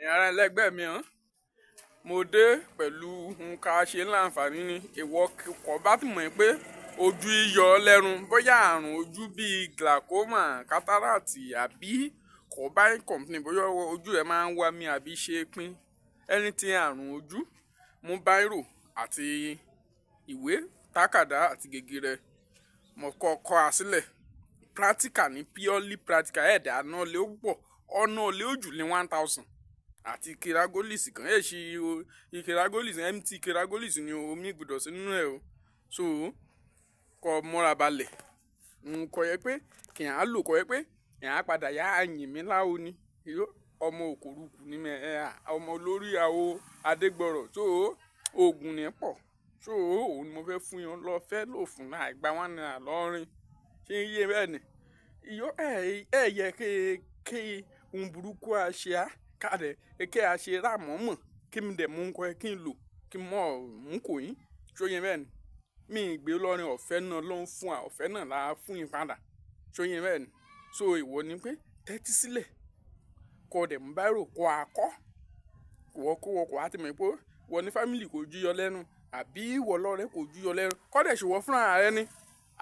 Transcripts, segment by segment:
Ẹ̀yin ará ẹlẹgbẹ́ mi hàn, mo dé pẹ̀lú nǹkan ṣe láǹfààní ni. Ìwọ kò bá ti mọ̀ pé ojú yíyọ lẹ́run, bóyá àrùn ojú bíi glaucoma, cataract àbí kò bá complain, bóyá ojú rẹ máa ń wá mi àbí ṣe pín anything àrùn ojú, mú bírò àti ìwé, tàkàdá àti gègé rẹ, mo kọ́ kọ́ a sílẹ̀. Practical ní, purely practical. Ẹ̀ẹ́dà náà lé púpọ̀, ọ̀nà lé ojú ní 1,000 àti Keragolis kan. Ẹ̀ ṣe Keragolis, empty Keragolis ni omi gbọ́dọ̀ sí nínú ẹ̀ o. So kọ́ mọ́ra balẹ̀. N kò yẹ pé kì á lò, kò yẹ pé ẹ̀ á padà yá àyìn mi láwo ni. Ọmọ òkòrùkù ni mẹ ẹ, ọmọ olórí àwo Adégbọrọ̀. So oògùn ní pọ̀. So òun ni mo fẹ́ fún yín lọ fẹ́ lò fún náà gba ₦1 lọ́rin. Ṣé iye bẹ́ẹ̀ ni? Iyo ẹ ẹ yẹ kí ohun burúkú a ṣe á ká dẹ̀ kí a ṣe rà mọ́mọ́ kí mi dẹ̀ mú nǹkan ẹ kí n lò kí mọ̀ mú kò yín. Ṣó yẹ bẹ́ẹ̀ ni? Mi ì gbé lọ́rin, ọ̀fẹ́ náà ló ń fún wa, ọ̀fẹ́ náà la fún yín padà. Ṣó yẹ bẹ́ẹ̀ ni? So ìwọ ni pé tẹ́tí sílẹ̀, kó dẹ̀ mú bírò kó a kọ́. Ìwọ kó wọ kó a ti mọ̀ pé wọ́n ní family kò jú yọ lẹ́nu àbí ìwọ lọ́rẹ́ kò jú yọ lẹ́nu. Kọ́ dẹ̀ ṣe wọ́ fúnra rẹ ní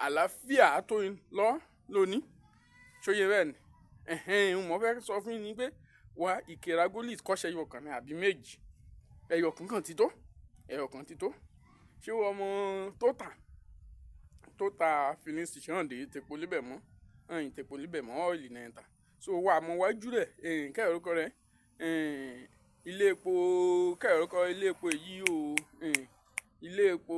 àlàáfíà tó yín lọ lónìí. Ṣó yẹ bẹ́ẹ̀ ni? Ẹ̀hẹn, mo fẹ́ sọ fún yín ni pé wá Ìkẹ́ràgólì kọ́ṣẹ́ ẹyọ kan ní àbí méjì. Ẹyọ kan kan ti tó, ẹyọ kan ti tó. Ṣé ọmọ Total filling station dé tepo líbẹ̀ mọ́? Ẹ̀yìn tepo líbẹ̀ mọ́, oil náà ń tà. So wà mọ́ wájú rẹ̀, ẹ̀yìn kẹ́ orúkọ rẹ̀, ẹ̀yìn ilé epo kẹ́ orúkọ ilé epo yìí o, ẹ̀yìn ilé epo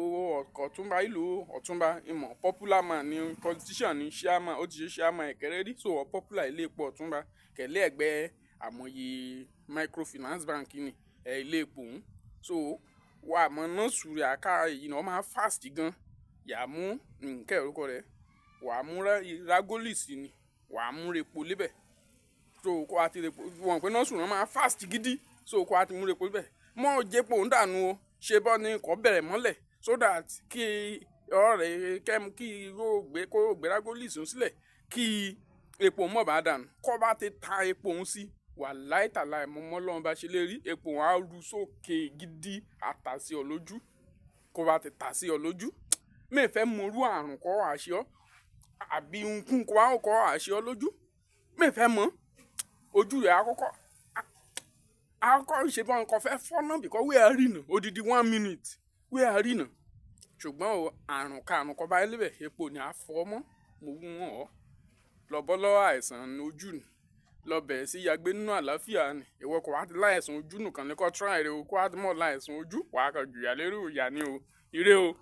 Ọ̀túnba ìlú Ọ̀túnba ìmọ̀ popular man ni, politician ni, chairman, ó ti ṣe chairman Ìkẹrẹ rí. So popular ilé epo Ọ̀túnba kẹ̀lé ẹ̀gbẹ́ àmọye microfinance bank ni ẹ̀ ilé epo òun. So wà mọ́ nọ́ọ̀sù rẹ̀ àká èyí ni wọ́n máa fast gan. Yà mú nkẹ́ orúkọ rẹ̀, wà mú Ragolis ni, wà mú repo líbẹ̀. So kó a ti repo, wọ́n pé nọ́ọ̀sù náà máa fast gidi. So kó a ti mú repo líbẹ̀. Mọ́ jẹ́po ń dànù o, ṣe bọ́ ni kò bẹ̀rẹ̀ mọ́lẹ̀ so that kí ọ̀rẹ́ kẹ́mu kí yóò gbé kó gbé Ragolis ń sílẹ̀ kí epo mọ̀ bá dànù. Kó bá ti ta epo ń sí, wàláì tàláì mo mọ́ Ọlọ́run bá ṣe lérí, epo á ru sókè gidi, á ta sí ọ lójú. Kó bá ti ta sí ọ lójú, mi fẹ́ mọ irú àrùn kó wá ṣe ọ́ àbí nkún kó wá kó wá ṣe ọ́ lójú. Mi fẹ́ mọ̀. Ojú rẹ̀ á kọ́kọ́, á kọ́kọ́ ṣe bọ́ nǹkan fẹ́ fọ́nà because we are rí nà odidi one minute we are rí nà. Ṣùgbọ́n o àrùn karùn kan bá lébẹ̀, epo ni a fọ́ mọ́, mo wú wọn ọ́. Lọ bọ́ lọ́wọ́ àìsàn ojú ni. Lọ bẹ̀rẹ̀ sí yagbe nínú àlàáfíà ni. Ìwọ kò wá ti láìsàn ojú nìkan ní kó try rẹ o, kó wá ti mọ̀ láìsàn ojú, wà á kan jìyà lérí ìyà ni o. Ire o.